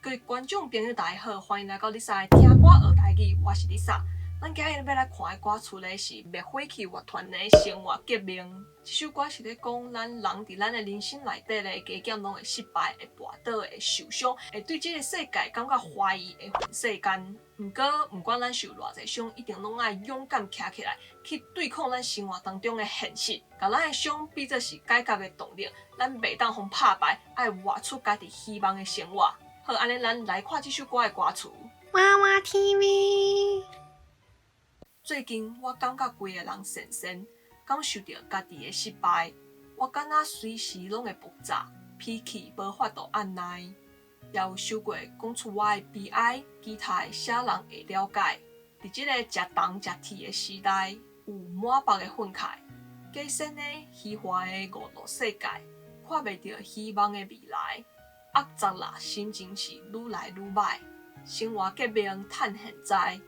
各位觀眾朋友，大家好，歡迎來到麗莎的聽歌學台語，我是麗莎。咱今日欲來看的歌詞咧是滅火器樂團的《生活革命》。這首歌是咧講咱人佇咱的人生內底咧，加減攏會失敗、會跋倒、會受傷、會對這个世界感覺懷疑、會恨世間。毋過，毋管咱受偌濟傷，一定攏愛勇敢徛起來，去對抗咱生活當中的現實，共咱的傷比做是改革的動力。咱袂當予拍敗，愛活出家己希望的生活。好，按呢咱來看這首歌的歌詞。娃娃 TV。最近我感覺規个人神神，感受著家己的失敗。我敢若隨時攏會爆炸，脾氣無法度按捺。也有想過講出我的悲哀，期待啥人會了解。佇這个食銅食鐵的時代，有滿腹的憤慨，假仙的虛幻的娛樂世界，看袂著希望的未來。壓雜啦，心情是愈來愈䆀。生活革命趁現在，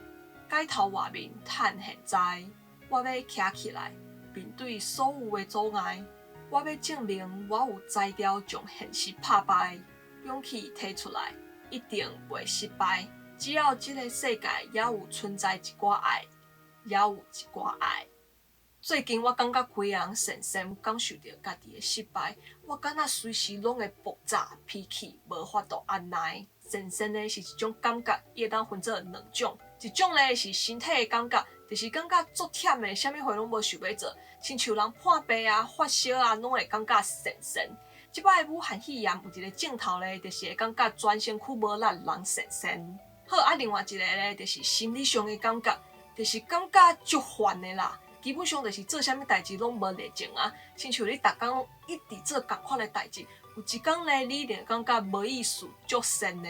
改頭換面趁現在。我欲徛起來，面對所有的阻礙。我欲證明我有才調將現實拍敗，勇氣提出來，一定袂失敗。只要這个世界猶有存在一寡愛，猶有一寡愛。最近我感覺規個人神神，感受著家己的失敗。我敢若隨時攏會爆炸，脾氣無法度按捺。神神呢是一種感覺，伊會當分做兩種，一種咧是身體的感覺，就是感覺足忝的，啥物貨攏無想欲做，親像人破病啊、發燒啊，攏會感覺神神。這擺武漢肺炎有一个症頭咧，就是會感覺全身軀無力，人神神。好啊，另外一個咧，就是心理上的感覺，就是感覺足煩的啦。基本上就是做啥物代誌攏無熱情啊，親像你逐工攏一直做仝款的代誌，有一工咧，你一定會感覺無意思、足神的。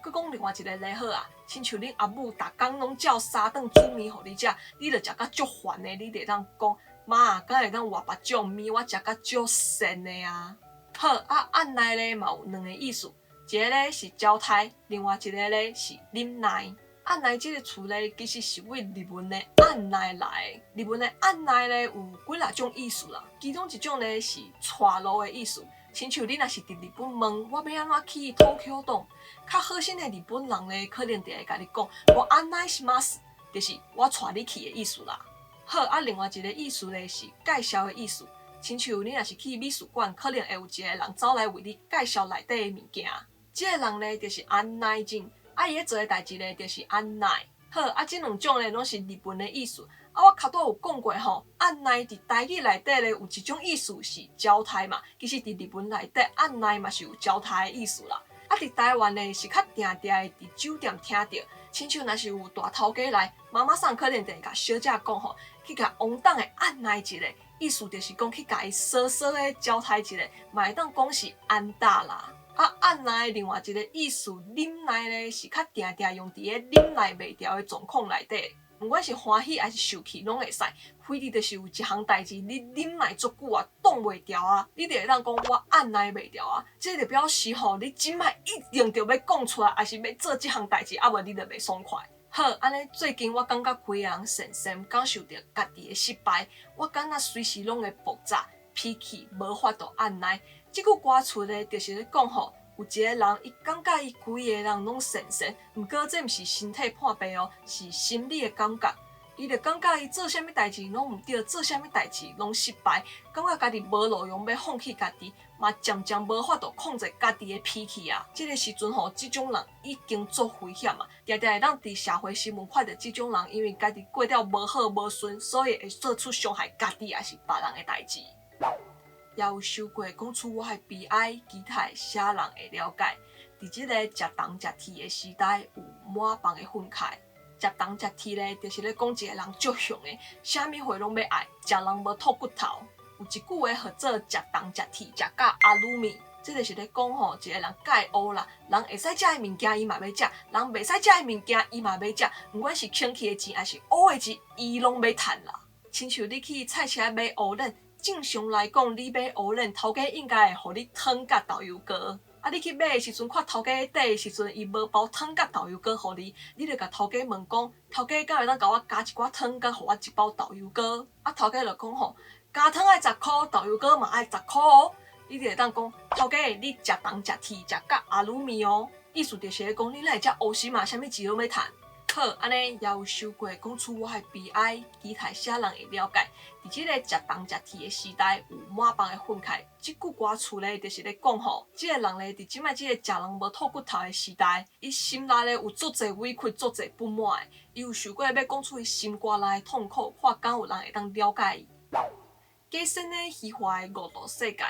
閣講另外一個例好啊，親像恁阿母逐工攏照三頓煮麵予你食，你著食甲足煩的，你就會當講媽，敢會當換別種麵，我食甲足神的啊。好啊，按捺咧嘛有兩个意思，一个咧是招待，另外一个咧是忍耐。按捺這个詞咧，其實是對日文的按捺來的。日文的按捺咧有幾若種意思啦，其中一種咧是帶路的意思。親像你若是佇日本問我欲按怎去東京都，較好心的日本人咧，可能就會共你講ご案内します，就是我帶你去的意思啦。好，啊，另外一个意思咧是介紹的意思。親像你若是去美術館，可能會有一个人走來為你介紹內底的物件。這个人咧就是案內人。啊，伊咧做的代誌咧，就是案內。好，啊，這兩種咧攏是日文的意思。啊，我較拄有講過吼，按捺佇台語內底咧有一種意思是招待嘛，其實佇日文內底按捺嘛是有招待的意思啦。啊，佇台灣咧是較定定會佇酒店聽著，親像若是有大頭家來，媽媽桑可能就會共小姐講吼，去共王董的按捺一下，意思就是講去共伊捎捎的招待一下，嘛會當講是安搭啦。啊，按捺另外一个意思，忍耐咧是較定定用佇咧忍耐袂牢的狀況內底，毋管是歡喜抑是受氣，攏會使。非得就是有一項代誌，你忍耐足久啊，擋袂牢啊，你就會當講我按捺袂牢啊。這就表示吼，你這擺一定著欲講出來，抑是欲做這項代誌，啊無你就袂爽快。好，按呢最近我感覺規個人神神，感受著家己的失敗，我敢若隨時攏會爆炸，脾氣無法度按捺。這句歌詞咧，就是咧講吼，有一个人，伊感覺伊規个人攏神神，毋過這毋是身體破病哦，是心理的感覺。伊就感覺伊做啥物代誌攏毋對，做啥物代誌攏失敗，感覺家己無路用，欲放棄家己，嘛漸漸無法度控制家己的脾氣啊。這个時陣吼，這種人已經足危險啊！定定會當佇社會新聞看著這種人，因為家己過了無好無順，所以會做出傷害家己抑是別人的代誌。也有想過講出我的悲哀，期待啥人會了解。佇這個食銅食鐵的時代，有滿腹的憤慨。食銅食鐵咧，就是咧講一個人足雄的，啥物貨攏欲愛，食人無吐骨頭。有一句話號做食銅食鐵，食甲阿魯米，這就是咧講吼，一個人蓋烏啦，人會使食的物件伊嘛欲食，人袂使食的物件伊嘛欲食，毋管是清氣的錢抑是烏的錢，伊攏欲趁啦。親像你去菜市仔買芋荏，正常來講，你買芋荏，頭家應該會予你糖佮豆油膏。啊，你去買的時陣，看頭家底的時陣，伊無包糖佮豆油膏予你，你就共頭家問講，頭家敢會當共我加一寡糖，佮予我一包豆油膏？啊，頭家就講吼，加糖愛十箍，豆油膏嘛愛十箍哦。你就會當講，頭家，你食銅食鐵食甲阿魯米哦。意思就是咧講，你哪會遮烏心啊？啥物錢攏欲趁？好，按呢也有收過講出我的悲哀，期待啥人會了解。佇這個食銅食鐵的時代，有滿腹的憤慨。這句歌詞咧，就是咧講吼，這個人咧，佇這擺這個食人無吐骨頭的時代，伊心內咧有足濟委屈、足濟不滿的。伊有想過欲講出伊心肝內的痛苦，看敢有人會當了解伊。假仙的虛華的五濁世界，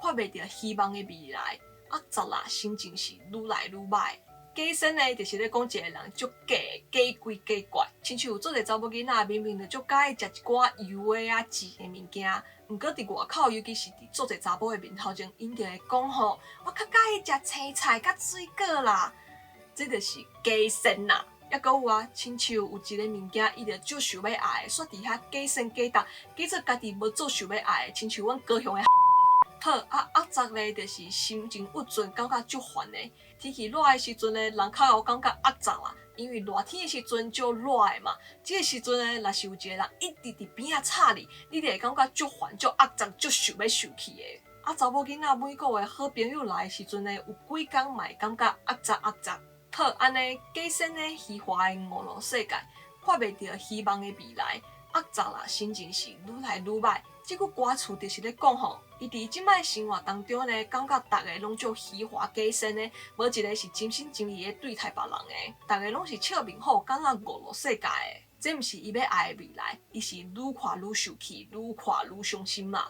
看袂著希望的未來，壓榨啦，心情是愈來愈䆀。假仙呢，就是咧講一個人足假的，假鬼假怪，親像有足濟查某囡仔，明明就足佮意食一寡油的啊、鹹的物件，毋過佇外口，尤其是佇足濟查埔的面頭前，𪜶就會講吼，我較佮意食青菜佮水果啦，這就是假仙啦。抑閣有啊，親像有一个物件，伊就足想欲愛的，煞佇遐假仙假答，假做家己無足想欲愛的，親像阮高雄的。好啊，壓榨咧，就是心情鬱卒，感覺足煩的。天氣熱的時陣咧，人較會感覺壓榨啦，因為熱天的時陣足熱的嘛。這个時陣咧，若是有一個人一直佇邊仔吵你，你就會感覺足煩、足壓榨、足想欲受氣的。啊，查某囡仔每个月好朋友來的時陣咧，有幾工嘛會感覺壓榨壓榨。好，按呢假仙的虛華的五濁世界，看袂著希望的未來，壓榨啦，心情是愈來愈䆀。這句歌詞就是咧講吼，伊佇這擺生活當中咧，感覺逐个攏足虛華假仙的，無一个是真心真意的對待別人的，逐个攏是笑面虎，敢若五濁世界的。這毋是伊欲愛的未來，伊是愈看愈受氣，愈看愈傷心嘛。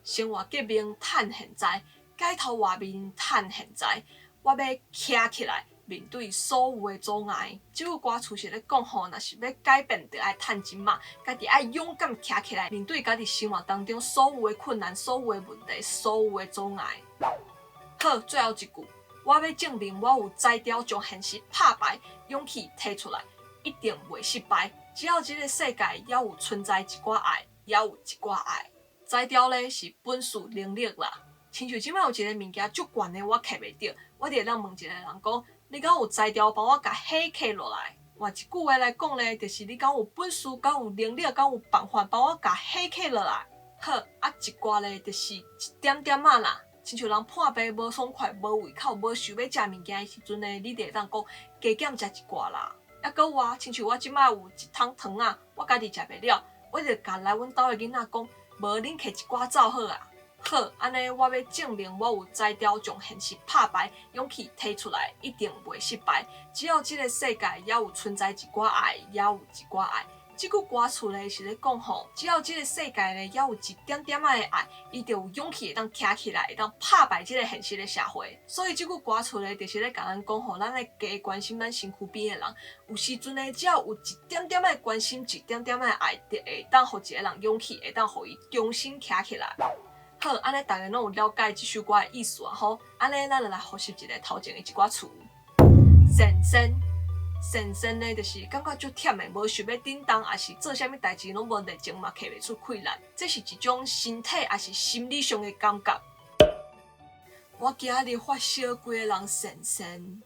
生活革命趁現在，街頭外面趁現在，我欲徛起來，面對所有的阻礙。這句歌詞是咧講吼，若是欲改變，就愛趁這馬，家己愛勇敢徛起來，面對家己生活當中所有的困難、所有的問題、所有的阻礙。好，最後一句，我欲證明我有才調，將現實拍敗，勇氣提出來，一定袂失敗。只要這个世界猶有存在一寡愛，猶有一寡愛。才調咧是本事能力啦。親像這擺有一个物件足懸的，我揢袂著，我就會當問一个人講：你敢有才調幫我共彼揢落來？換一句話來講咧，就是你敢有本事、敢有能力、敢有辦法幫我共彼揢落來？好，啊一寡咧就是一點點仔啦。親像人破病無爽快、無胃口、無想欲食物件的時陣咧，你就會當講加減食一寡啦。抑閣有啊，親像我這擺有一桶糖仔，我家己食袂了，我就共來阮兜的囡仔講，無恁摕一寡走好啊。好，按呢我欲證明我有才調，將現實拍敗，勇氣提出來，一定袂失敗。只要這个世界猶有存在一寡愛，猶有一寡愛。這句歌詞咧是咧講吼，只要這个世界咧猶有一點點仔的愛，伊就有勇氣會當徛起來，會當拍敗這个現實的社會。所以這句歌詞咧，就是咧共咱講吼，咱愛加關心咱身軀邊的人。有時陣咧，只要有一點點仔的關心，一點點仔的愛，就會當予一个人勇氣，會當予伊重新徛起來。好，按呢逐家攏有了解這首歌的意思啊吼。按呢，咱就來複習一下頭前的一寡詞。仙仙，仙仙呢，就是感覺足忝的，無想欲振動，抑是做啥物代誌攏無熱情嘛，提袂出氣力。這是一種身體抑是心理上的感覺。我今日發燒，規個人仙仙。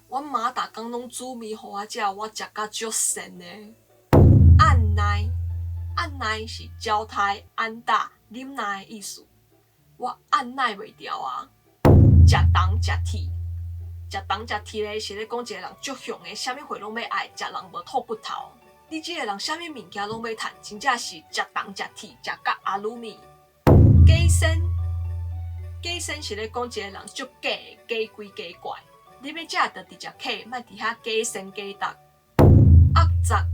阮媽逐工攏煮麵予我食，我食甲足仙的。按捺，按捺是招待、按打、忍耐的意思。我按捺袂牢啊！食銅食鐵，食銅食鐵咧，是咧講一個人足雄的，啥物貨攏欲愛，食人無吐骨頭。你這個人啥物物件攏欲趁，真正是食銅食鐵，食甲阿魯米。假仙，假仙是咧講一個人足假的，假鬼假怪。你欲食就直接揢，莫佇遐假仙假答。壓榨，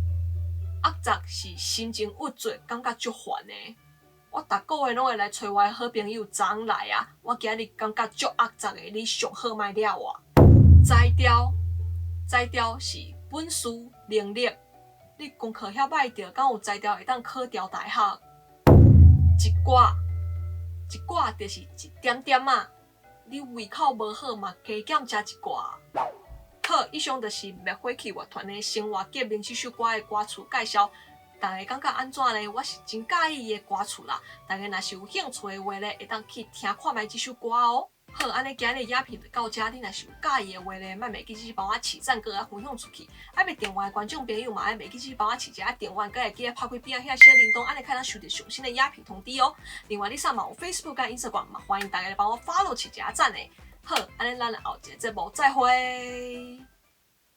壓榨是心情鬱卒，感覺足煩的。我逐个月攏會來揣我的好朋友張來啊！我今日感覺足壓榨的，你上好莫掠我。才調，才調是本事能力。你功課遐歹著，敢有才調會當考著大學？一寡，一寡就是一點點仔。你胃口無好嘛，加減食一寡。好，以上就是滅火器樂團的《生活革命》這首歌的歌詞介紹。大家感覺按怎呢？我是真佮意伊的歌詞啦。大家若是有興趣的話咧，會當去聽看覓這首歌哦。好，按呢今日影片就到這。你若是有佮意的話咧，莫袂記得幫我揤讚閣啊分享出去。還未訂閱的觀眾朋友嘛，愛袂記得幫我揤一下訂閱，閣會記得拍開邊仔遐小鈴鐺，按呢較會當收著上新的影片通知哦。另外，你上嘛有 Facebook 佮 Instagram 嘛，歡迎大家來幫我 follow 揤一下讚的。好，按呢咱後一个節目再會。